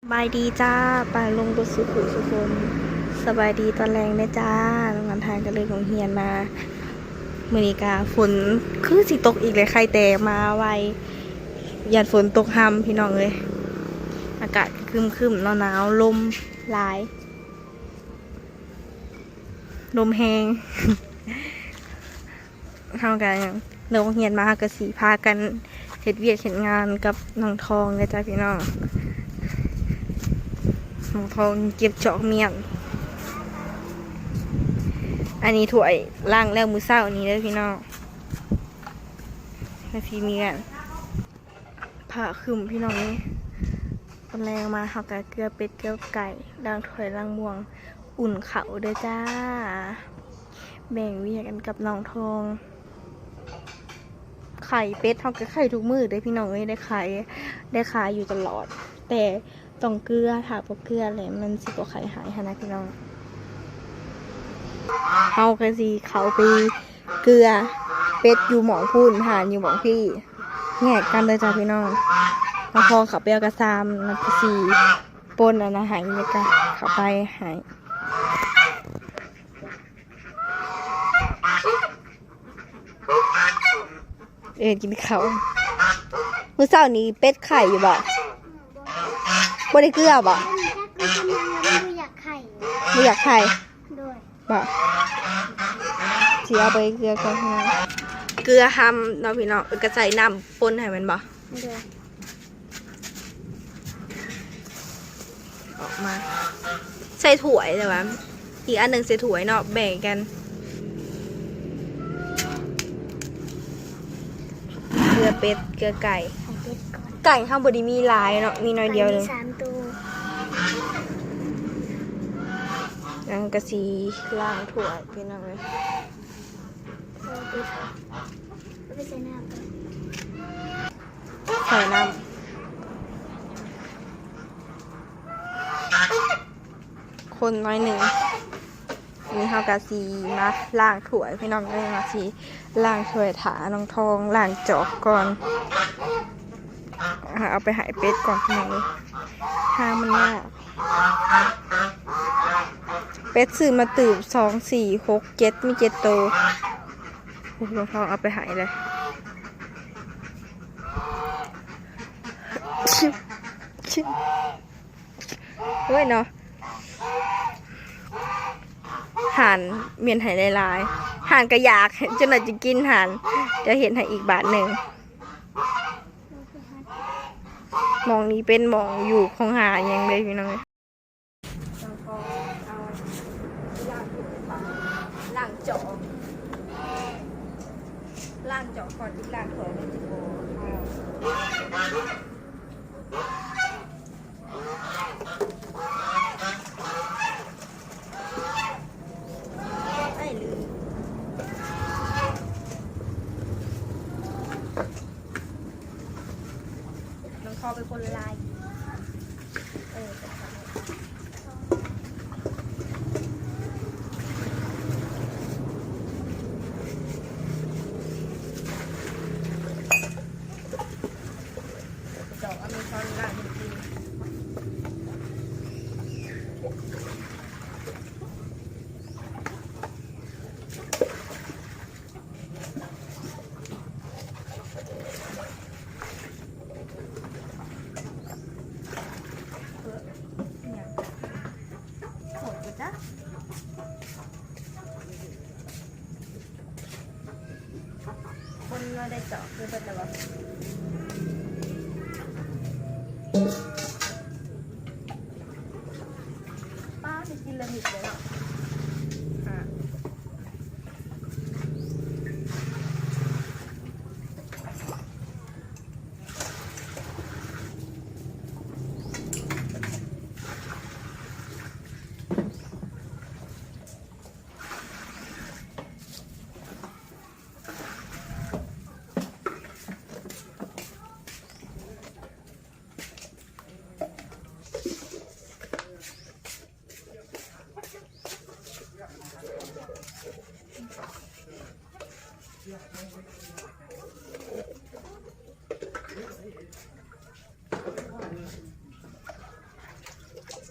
ສະບາຍດີຈ້າ ປ້າລຸງເບິດສູ່ຜູ້ສູ່ຄົນ. ສະບາຍດີຕອນແລງເດີຈ້າ. ນ້ອງອັນທານກໍເລີກໂຮງຮຽນມາ. ມື້ນີ້ກະຝົນຄືຊິຕົກອີກແຫຼະ ໄຄແຕ່ມາໄວ ຢ້ານຝົນຕົກຮຳພີ່ນ້ອງເອີຍ. ອາກາດຄຶ້ມໆ ໜາວໆ ລົມຫຼາຍ ລົມແຮງ. ເຮົາກໍເລີກໂຮງຮຽນມາ ເຮົາກໍຊິພາກັນເຮັດວຽກເຮັດງານກັບນ້ອງທອງເດີຈ້າພີ່ນ້ອງ. ນ້ອງທອງເກັບຈອກມ້ຽນ. ອັນນີ້ຖ້ວຍລ້າງແລ້ວມື້ເຊົ້ານີ້ເດີພີ່ນ້ອງ. ກໍຊິມີອັນ ຟ້າຄຶ້ມພີ່ນ້ອງເອີຍ. ຕອນແລງມາເຮົາກໍເກືອເປັດເກືອໄກ່ ລ້າງຖ້ວຍລ້າງບ່ວງ ອຸ່ນເຂົ້າເດີຈ້າ. ແບ່ງວຽກກັນກັບນ້ອງທອງ. ໄຂ່ເປັດເຮົາກໍໄຂ່ທຸກມື້ເດີພີ່ນ້ອງເອີຍ ໄດ້ໄຂ່ ໄດ້ຂາຍຢູ່ຕະຫຼອດ ແຕ່ຕ້ອງເກືອ ຖ້າບໍ່ເກືອແລ້ວມັນຊິບໍ່ໄຂ່ຫາຍຫັ້ນນະພີ່ນ້ອງ. ເຮົາກໍຊິເຂົ້າໄປເກືອເປັດຢູ່ໝ່ອງພຸ້ນ ຮ້ານຢູ່ໝ່ອງພີ້. ແຍກກັນເດີຈ້າພີ່ນ້ອງ. ນ້ອງທອງເຂົ້າໄປເອົາກະຊາມ ນ້ອງກໍຊິປົ່ນອັນນັ້ນໃຫ້ ແລ້ວກໍເຂົ້າໄປໃຫ້ ເອີ້ນກິນເຂົ້າ. ມື້ເຊົ້ານີ້ເປັດໄຂ່ຢູ່ບໍ່? ບໍ່ໄດ້ເກືອບໍ່? ບໍ່ຢາກໄຂ່ ບໍ່ຢາກໄຂ່. ໂດຍ ບໍ່ ຊິເອົາໄປເກືອກ່ອນພີ່ນ້ອງ. ເກືອຮຳເນາະພີ່ນ້ອງ ເອີ ກໍໃສ່ນ້ຳປົ່ນໃຫ້ແມ່ນບໍ່? ໂດຍ ອອກມາ ໃສ່ຖ້ວຍ ແຕ່ວ່າອີກອັນໜຶ່ງໃສ່ຖ້ວຍເນາະ ແບ່ງກັນ. ເກືອເປັດ ເກືອໄກ່ ໄກ່ເຮົາບໍ່ໄດ້ມີຫຼາຍເນາະ ມີໜ້ອຍດຽວໜຶ່ງ ໄກ່ມີສາມໂຕ. ແລ້ວກໍຊິລ້າງຖ້ວຍພີ່ນ້ອງເອີຍ. ເອົາໄປໃສ່ນ້ຳກ່ອນ ໃສ່ນ້ຳ ຄົນໜ້ອຍໜຶ່ງ. ນີ້ເຮົາກະຊິມາລ້າງຖ້ວຍພີ່ນ້ອງເອີຍ ເຮົາຊິລ້າງຖ້ວຍຖ້ານ້ອງທອງລ້າງຈອກກ່ອນ. ເອົາໄປໃຫ້ເປັດກ່ອນພີ່ນ້ອງເອີຍ ຫາມັນຍາກ. ເປັດຊື້ມາຕື່ມ ສອງ ສີ່ ຫົກ ເຈັດ ມີເຈັດໂຕ. ໂອ້ ນ້ອງທອງເອົາໄປໃຫ້ເລີຍ. ໂອ້ຍເນາະ ຮ້ານມ້ຽນໃຫ້ຫຼາຍໆ ຮ້ານກະຢາກ ຈົນວ່າຈະກິນ ຮ້ານຈະເຮັດໃຫ້ອີກບາດໜຶ່ງ. ໝ່ອງນີ້ເປັນໝ່ອງຢູ່ຂອງຫາຫຍັງເລີຍພີ່ນ້ອງເອີຍ. ລ້າງຈອກ ລ້າງຈອກກ່ອນ ລ້າງຖ້ວຍມັນຊິບໍ່ຄາວ. ໄອ້ລືມ ນ້ອງຂໍເປັນຄົນລາຍ ເອີ ດອກອາເມຊອນລາຍເປັນປີ. ຄົນມາໄດ້ເຈາະຄືເບິດແລ້ວບໍ່? ປ້າໄດ້ກິນລະມິດເລີຍເນາະ.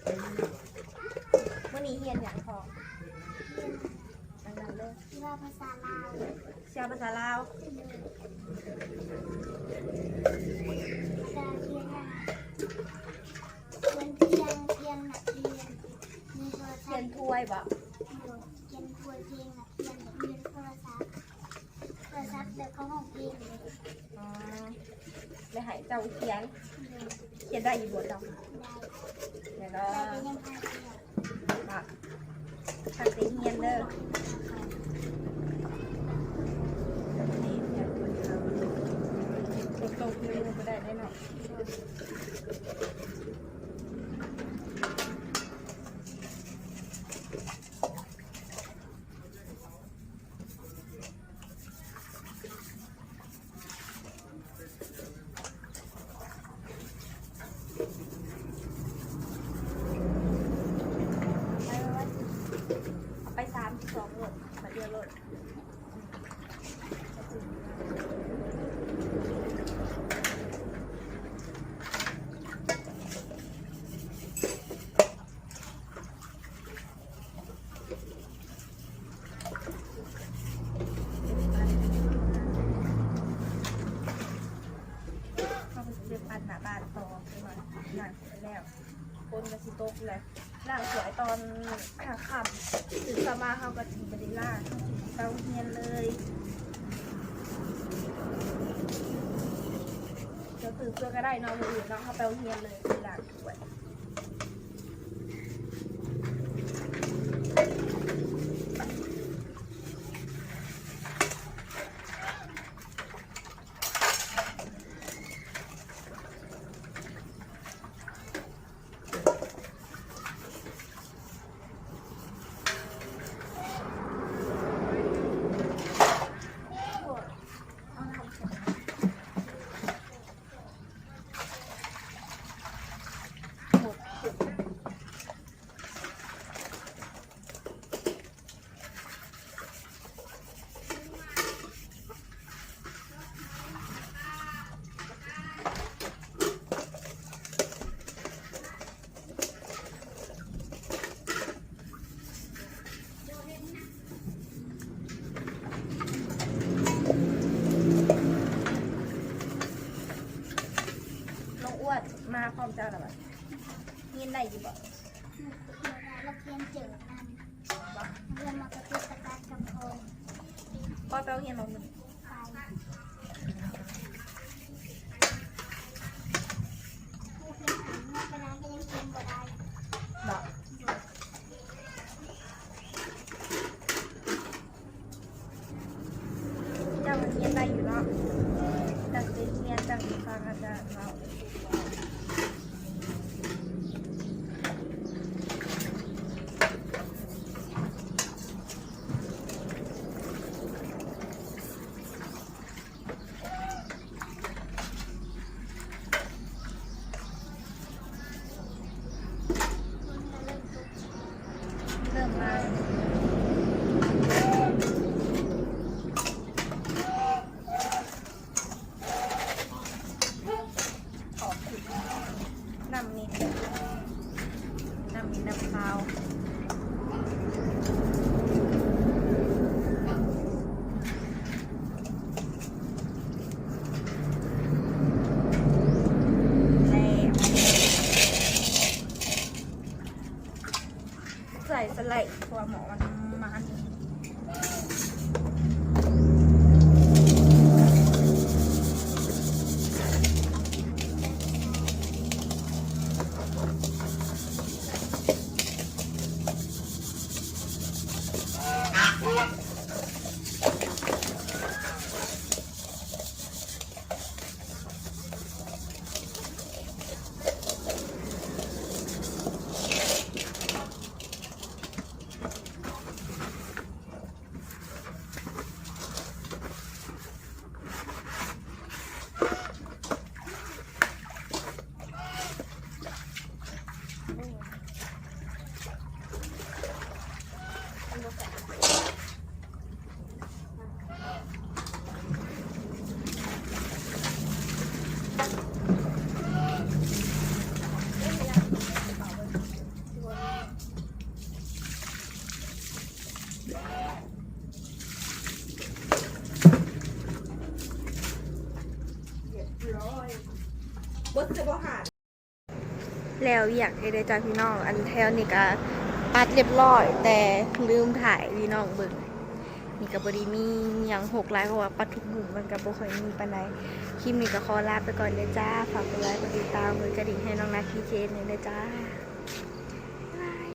ມື້ນີ້ຮຽນຫຍັງພໍ່? ຮຽນ ດັງໆເດີ ວິຊາພາສາລາວ. ວິຊາພາສາລາວ. ແລ້ວກະຮຽນ ຮຽນພຽງ ພຽງນັກຮຽນ ມີໂທລະສັບ. ຂຽນຖ້ວຍບໍ? ໂດຍ ຂຽນຖ້ວຍ ພຽງນັກຮຽນ ແລ້ວມີໂທລະສັບ. ໂທລະສັບແບບເຂົາຮ້ອງເພງເລີຍ. ອໍ ແລ້ວໃຫ້ເຈົ້າຂຽນ. ໂດຍ ຂຽນໄດ້ຢູ່ບໍ່ເຈົ້າ? ໄດ້. ແລ້ວກໍ ແຕ່ກໍຍັງອ່ານບໍ່ອອກ. ບາດ ຕັ້ງໃຈຮຽນເດີ. ຝົນຕົກຢູ່ກໍໄດ້ເນາະ. ເອົາໄປສາມສິບສອງໂລດ ບາດດຽວໂລດ. ເຮົາກໍຊິໄປປັ່ນໜ້າບ້ານຕໍ່ ຄືວ່າ ນັ້ນແລ້ວ ຝົນກໍຊິຕົກແລ້ວ ລ້າງຖ້ວຍຕອນຄ່ຳ ຕື່ນເຊົ້າມາເຮົາກໍຊິບໍ່ໄດ້ລ້າງ ເຮົາຊິເຂົ້າຮຽນເລີຍ. ດຽວຕື່ນສວຍກໍໄດ້ເນາະ ມື້ອື່ນເນາະ ເຮົາໄປໂຮງຮຽນເລີຍ ຊິລ້າງຖ້ວຍ. ນ້ອງອ້ວນ ມາພ້ອມເຈົ້າລະບາດ ຮຽນໄດ້ຢູ່ບໍ່? ລາວຮຽນເຈີນຳ ຮຽນມາກະຕິດຕະກາດກຳພອງ. ພໍ່ເຈົ້າຮຽນບໍ່ມື້ນີ້? ໄປ ຜູ້ຮຽນເປັນ ເມື່ອໄປນານກໍຍັງຮຽນບໍ່ໄດ້ ເນາະ. ເຈົ້າກໍຮຽນໄດ້ຢູ່ເນາະ ຕັ້ງໃຈຮຽນ ຕັ້ງໃຈຟັງອາຈານເວົ້າ. ເລີ່ມມາ ຂອບຄຸນ ນ້ຳນີ້ ນ້ຳນີ້ ນ້ຳຂາວ. ແຊບ ໃສ່ສະໄລ ເພາະວ່າໝໍ້ມັນມັນ. ເ ແລ້ວວຽກເດ້ອຈ້າພີ່ນ້ອງ ອັນແຖວນີ້ກະປັດຮຽບຮ້ອຍ ແຕ່ລືມຖ່າຍພີ່ນ້ອງເບິ່ງ. ນີ້ກະບໍ່ໄດ້ມີຫຍັງຮົກຫຼາຍ ເພາະວ່າປັດທຸກມື້ມັນກະບໍ່ຄ່ອຍມີປານໃດ. ຄລິບນີ້ກະຂໍລາໄປກ່ອນເດີຈ້າ. ຝາກກົດໄລ ກົດຕິດຕາມ ກົດກະດິ່ງໃຫ້ນ້ອງນາຄີເຄເອສແດ່ເດີຈ້າ.